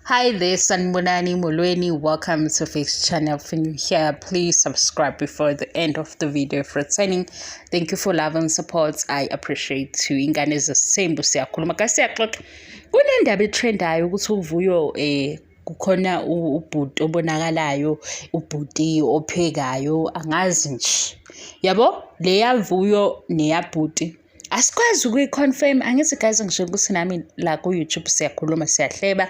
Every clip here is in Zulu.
Hi there, Sanibonani Molweni. Welcome to Fix Channel. If you're new here, please subscribe before the end of the video. For returning, thank you for love and support. I appreciate you. Ingane zesembu siyakhuluma ka siyaxoxa. Kunendaba etrendayo ukuthi uVuyo kukhona ubhuti obonakalayo, ubhuti ophekayo, angazi nje. Yabo, leya Vuyo neyabhuti asikwazi ukuyi-confirm. Angithi guys, ngisho ukuthi nami la ku-YouTube siyakhuluma, siyahleba,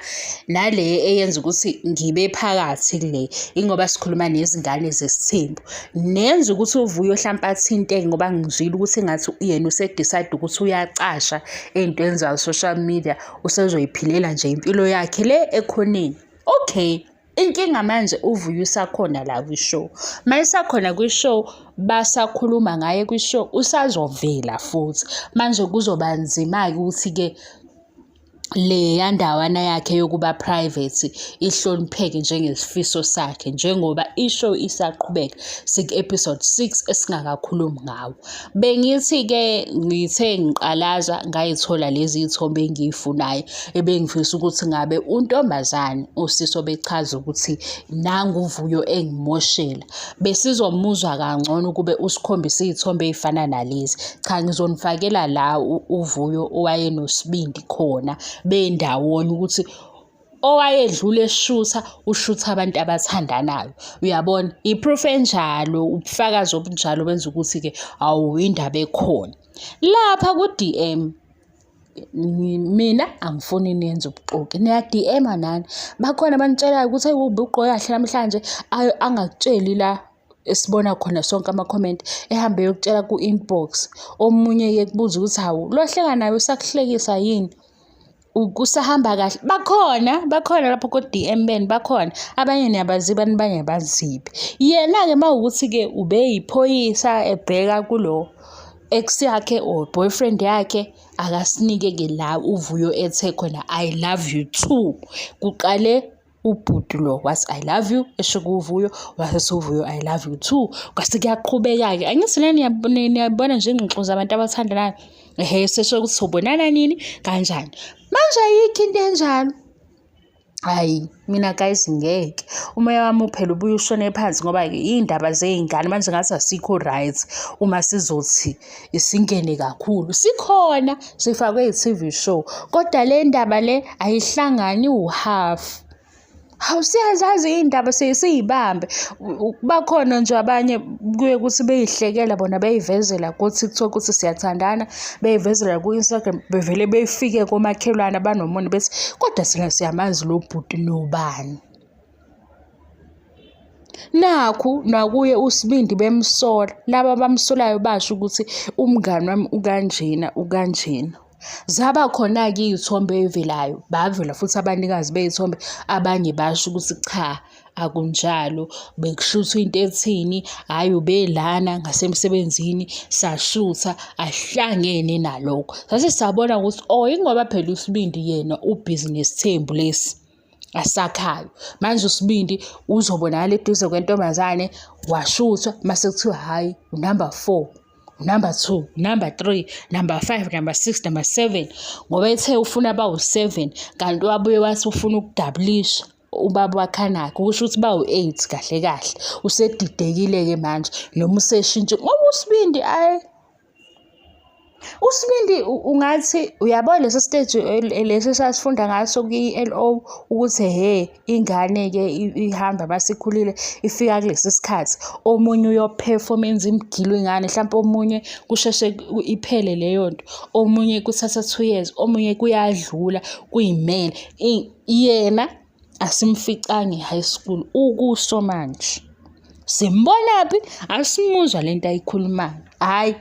nale eyenza ukuthi ngibe phakathi kule ingoba sikhuluma nezingane zesithembu, nenza ukuthi uVuyo hlampe athinteke, ngoba ngizwile ukuthi engathi yena use-decide ukuthi uyacasha ey'ntweni za-social media, usezoyiphilela nje impilo yakhe le ekhoneni. Okay, inkinga manje uVuyo usakhona la kwi-show. Ma esakhona kwi-show, basakhuluma ngaye kwi-show, usazovela futhi. Manje kuzoba nzima-ke ukuthi-ke leya ndawana yakhe yokuba private ihlonipheke njengesifiso sakhe, njengoba i-show isaqhubeka, siku-episode 6 esingakakhulumi ngawo. Bengithi-ke ngithe ngiqalaza ngayithola lezi iy'thombe engiyifunayo, ebengifisa ukuthi ngabe untombazane uSiso bechaza ukuthi nangu uVuyo engimoshela. Besizomuzwa kangcono ukube usikhombise iy'thombe ey'fana nalezi. Cha, ngizonifakela la uVuyo owayenosibindi khona bendawonye, ukuthi owayedlula eshutha ushutha abantu abathandanayo. Uyabona, i-proof enjalo, ubufakazi obunjalo benza ukuthi-ke awu indaba ekhona. Lapha ku-DM, mina angifuni niyenze ubuxoki, niya-DM-a nani. Bakhona abanitshelayo ukuthi hayi ubugqoke kahle namhlanje, angakutsheli la esibona khona sonke ama-comment, ehambe eyokutshela ku-inbox. Omunye-ke kubuza ukuthi hawu lo hleka naye usakuhlekisa yini? Kusahamba kahle. Bakhona, bakhona lapho ko-DM beni, bakhona. Abanye niyabaziba, abanye abazibi. Yena-ke uma kuwukuthi-ke ubeyiphoyisa ebheka kulo ex yakhe or boyfriend yakhe, akasinike-ke la uVuyo ethe khona I love you too. Kuqale ubhuti lo wathi I love you, esho kuVuyo, wase uVuyo I love you too. Kwase kuyaqhubeka-ke. Angithi nani niyabona nje ingxoxo zabantu abathandanayo. Ehhe, sesho ukuthi sobonana nini kanjani. Manje ayikho into enjalo. Hhayi, mina guys ngeke. Umoya wami phela ubuye ushone phansi, ngoba-ke iy'ndaba zey'ngane manje ngathi asikho right uma sizothi singene kakhulu. Sikhona sifakwe i-TV show, kodwa le ndaba le ayihlangani uhhafu. Hawu, siyazazi iy'ndaba siyibambe. Bakhona nje abanye kuye kuthi bey'hlekela bona, bey'vezela ku-TikTok ukuthi siyathandana, bey'vezela ku-Instagram, bevele befike komakhelwane abanomona bethi kodwa thina siyamazi lo bhuti nobani. Nakhu nakuye uSibindi bemsola, laba abamsolayo basho ukuthi umngani wami ukanjena ukanjena. Zaba khona-ke iy'thombe ey'velayo, bavela futhi abanikazi bey'thombe, abanye basho ukuthi cha akunjalo, bekushuthwa into ethini, hhayi ubelana ngasemsebenzini sashutha, ahlangene nalokho. Sase sabona ukuthi oh ingoba phela uSibindi yena ubhizi nesithembu lesi asakhayo. Manje uSibindi uzobonakala eduze kwentombazane, washuthwa mase kuthiwa hhayi unumber 4, number 2, number 3, number 5, number 6, number 7, ngoba ethe ufuna bawu-7, kanti wabuye wathi ufuna ukudabulisha ubaba wakhanakhe, kusho ukuthi bawu-8 kahle kahle. Usedidekile-ke manje noma useshintshe, ngoba uSibindi ayi uSibindi ungathi uyabona leso stage lesi esasifunda ngaso kwi-LO ukuthi hhe ingane-ke ihamba masikhulile ifika kulesi sikhathi, omunye uyophefoma enze imigilo ingane, hlampe omunye kusheshe iphele leyo nto, omunye kuthatha 2 years, omunye kuyadlula kuyimele. Yena asimficanga e-high school, ukuso manje. Simbonaphi? Asimuzwa lento ayikhulumayo. Hhayi,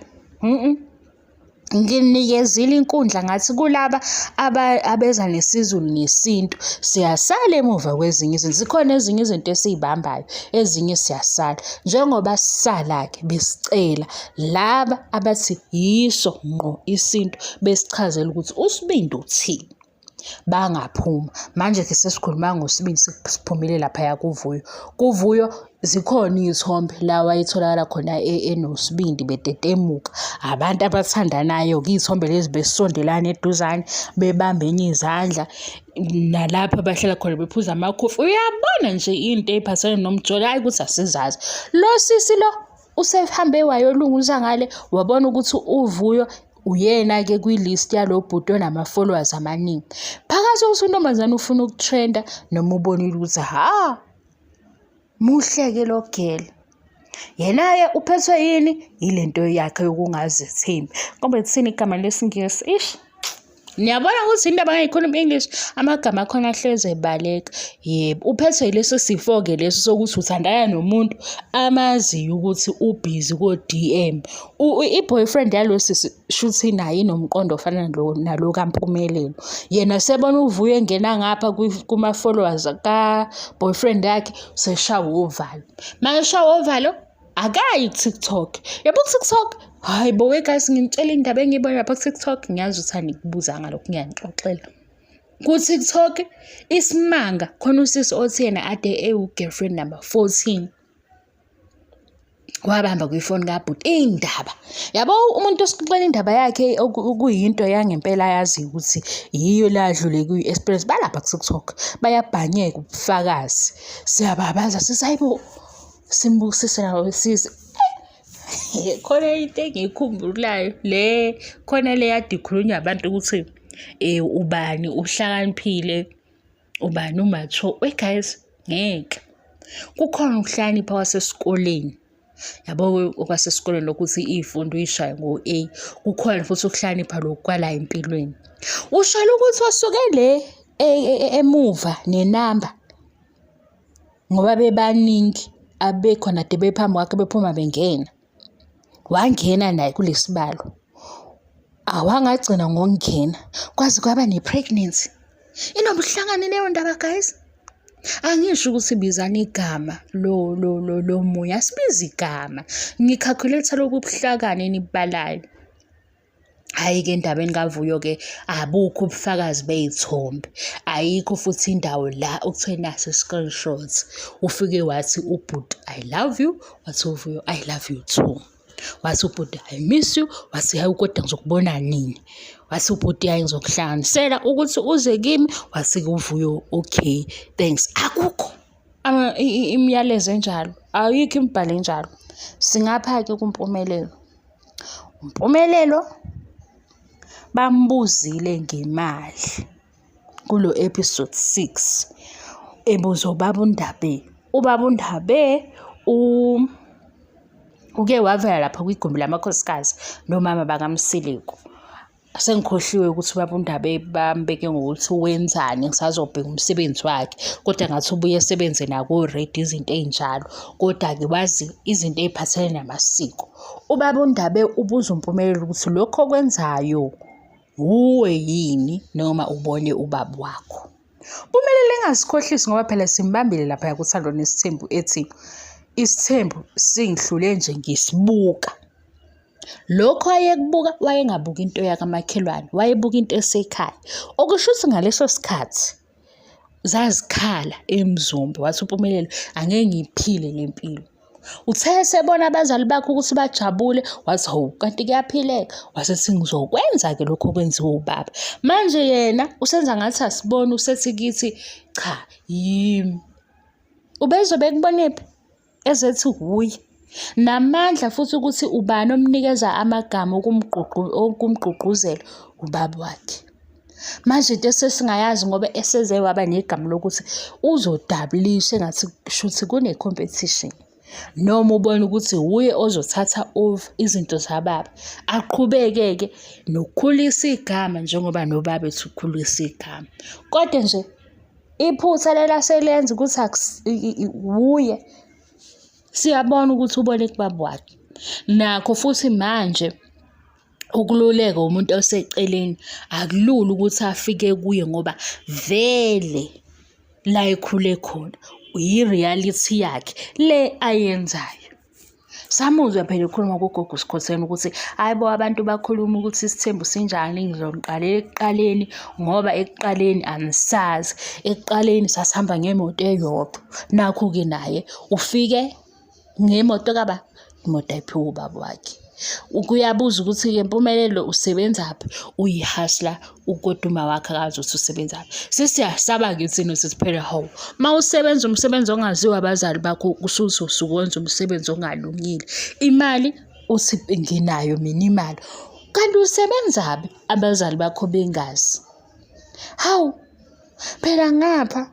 Nginikezile inkundla ngathi kulaba abeza nesiZulu nesintu, siyasala emuva kwezinye izinto. Zikhona ezinye izinto esiy'bambayo, ezinye siyasala. Njengoba sisala-ke besicela laba abathi yiso ngqo isintu besichazele ukuthi uSibindi uthini. Bangaphuma. Manje-ke sesikhuluma ngoSibindi siphumile laphaya kuVuyo. KuVuyo zikhona iy'thombe la wayetholakala khona enoSibindi betetemuka. Abantu abathandanayo-ke iy'thombe lezi besondelana eduzane bebambene izandla nalapho abahlala khona bephuza amakhofi. Uyabona nje into ey'phathelene nomjolo, hhayi ukuthi asizazi. Lo sisi lo usehambe wayolunguza ngale wabona ukuthi uVuyo uyena-ke kwi-list yalo bhuti onama-followers amaningi. Phakathi kokuthi untombazane ufuna ukutrenda noma ubonile ukuthi ha muhle-ke lo girl. Yena-ke uphethwe yini? Yile nto yakhe yokungazethembi. Kodwa lithini igama lesiNgisi? Ish. Niyabona ukuthi indaba angayikhuluma English amagama akhona ahleze ebaleka. Yebo, uphethwe yileso sifo-ke leso sokuthi uthandana nomuntu amaziyo ukuthi ubhizi ko-DM. I-boyfriend yalo sisi shuthi naye inomqondo ofana nalo kaMpumelelo. Yena sebona uVuyo engena ngapha kuma-followers ka-boyfriend yakhe useshawa uvalo. Makeshawa uvalo akayi ku-TikTok. Yabo ku-TikTok, hhayi bo we guys nginitshela indaba engiyibona lapha ku-TikTok, ngiyazi ukuthi anikubuzanga lokhu ngiyanixoxela. Ku-TikTok isimanga khona usisi othi yena ade ewu-girlfriend number 14 wabamba kwifoni kabhuti iy'ndaba yabo umuntu osixoxela indaba yakhe okuyinto yangempela ayaziyo ukuthi yiyo le adlule kuyi-experience balapha ku-TikTok bayabhanyeka ubufakazi siyababaza sithi hayibo Simbukisise nawo sisi. Khona into engiyikhumbulayo le khona le yade ikhulunywa abantu ukuthi ubani uhlakaniphile, ubani u-mature. We guys, ngeke. Kukhona ukuhlakanipha kwasesikoleni. Yabo okwasesikoleni lokuthi iy'fundo uyishaye ngo-A. Kukhona futhi ukuhlakanipha lokhu kwala empilweni. Usholo ukuthi wasuke le emuva nenamba. Ngoba bebaningi abekhona kade bephambi kwakhe bephuma bengena. Wangena naye kulesi balo. Awangagcina ngokungena kwaze kwaba ne-pregnancy. Inobuhlakani leyo ndaba guys. Angisho ukuthi bizani igama lo lo lo lomunye, asibizi igama. Ngi-calculate-a lobu buhlakani enibubalayo. Hhayi-ke endabeni kaVuyo-ke abukho ubufakazi bey'thombe, ayikho futhi indawo la okuthiwe nasi i-screenshot. Ufike wathi ubhuti, I love you, wathi uVuyo, I love you too. Wathi ubhuti, I miss you, wathi hayi kodwa ngizokubona nini? Wathi ubhuti, hhayi ngizokuhlanganisela ukuthi uze kimi, wathi-ke uVuyo, okay, thanks. Akukho imiyalezo enjalo, ayikho imibhalo enjalo. Singapha-ke kuMpumelelo. UMpumelelo bambuzile ngemali kulo episode 6 ebuzwa ubaba uNdabe. Ubaba uNdabe uke wavela lapha kwigumbi lamakhosikazi nomama bakaMseleku. Sengikhohliwe ukuthi ubaba uNdabe bambeke ngokuthi wenzani ngisazobheka umsebenzi wakhe kodwa ngathi ubuye esebenze nako-radio izinto ey'njalo kodwa-ke wazi izinto ey'phathelene namasiko. Ubaba uNdabe ubuza uMpumelelo ukuthi lokhu okwenzayo wuwe yini noma ubone ubaba wakho. Mpumelelo engasikhohlisi ngoba phela simbambile laphaya kuThando Nesithembu ethi isithembu singihlule nje ngisibuka. Lokho ayekubuka wayengabuki into yakamakhelwane, wayebuka into esekhaya. Okusho ukuthi ngaleso sikhathi zazikhala eMzumbe, wathi uMpumelelo angeke ngiyiphile le mpilo. Uthe esebona abazali bakhe ukuthi bajabule, wathi hawu kanti kuyaphileka. Wasethi ngizokwenza-ke lokhu okwenziwa ubaba. Manje yena usenza ngathi asiboni, usethi kithi cha yimi. Ubezobe ekubonephi? Ezethi wuye. Namandla futhi ukuthi ubani omnikeza amagama okumgqugquzela ubaba wakhe. Manje into esesingayazi ngoba eseze waba negama lokuthi uzodabulisha engathi shuthi kune-competition. Noma ubona ukuthi wuye ozothatha over izinto zababa. Aqhubeke-ke nokukhulisa igama njengoba nobaba ethi ukhulisa igama. Kodwa nje Iphutha leli aselenza ukuthi wuye siyabona ukuthi ubone kubaba wakhe. Nakho futhi manje ukululeka umuntu oseceleni akulula ukuthi afike kuye ngoba vele la ekhule khona yi-reality yakhe le ayenzayo. Samuzwa phela ekhuluma kugogo uSkhotheni ukuthi hhayi bo abantu bakhuluma ukuthi isithembu sinjani ngizoniqalela ekuqaleni ngoba ekuqaleni angisazi. Ekuqaleni sasihamba ngemoto eyodwa. Nakhu-ke naye ufike ngemoto kaba imoto ayiphiwe ubaba wakhe. Kuyabuza ukuthi-ke Mpumelelo usebenzaphi? Uyi-hustler kodwa uma wakhe akazi ukuthi usebenzaphi. Sesiyasaba-ke thina sithi phela hawu, uma usebenza umsebenzi ongaziwa abazali bakho usuthi usuke wenza umsebenzi ongalungile. Imali uthi nginayo mina imali, kanti usebenzaphi abazali bakho bengazi? Hawu, phela ngapha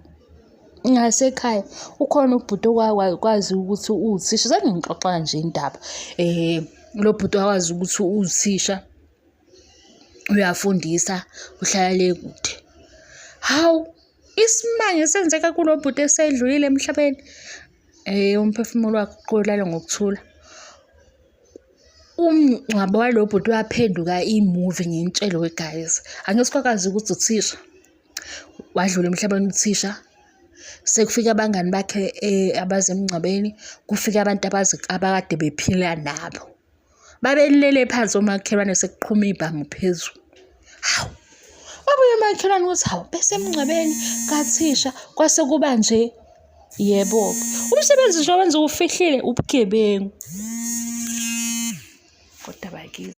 ngasekhaya ukhona ubhuti owakwazi ukuthi uwuthisha sengingixoxela nje indaba lo bhuti wakwazi ukuthi uwuthisha uyafundisa uhlala le kude. Hawu, isimanga esenzeka kulo bhuti esedlulile emhlabeni umphefumulo wakhe uqolala ngokuthula. Umngcwabo walo bhuti waphenduka imuvi nginitshele we guys. Angithi kwakwazi ukuthi uthisha wadlula emhlabeni uthisha sekufika abangani bakhe abaze emngcwabeni, kufika abantu abazi abakade bephila nabo. Babelele phansi omakhelwane sekuqhuma ibhamu phezulu. Hawu, wabuye umakhelwane ukuthi hawu besemngcwabeni kathisha kwase kuba nje yebo-ke. Umsebenzi nje owenza uwufihlile ubugebengu. Kodwa bakithi.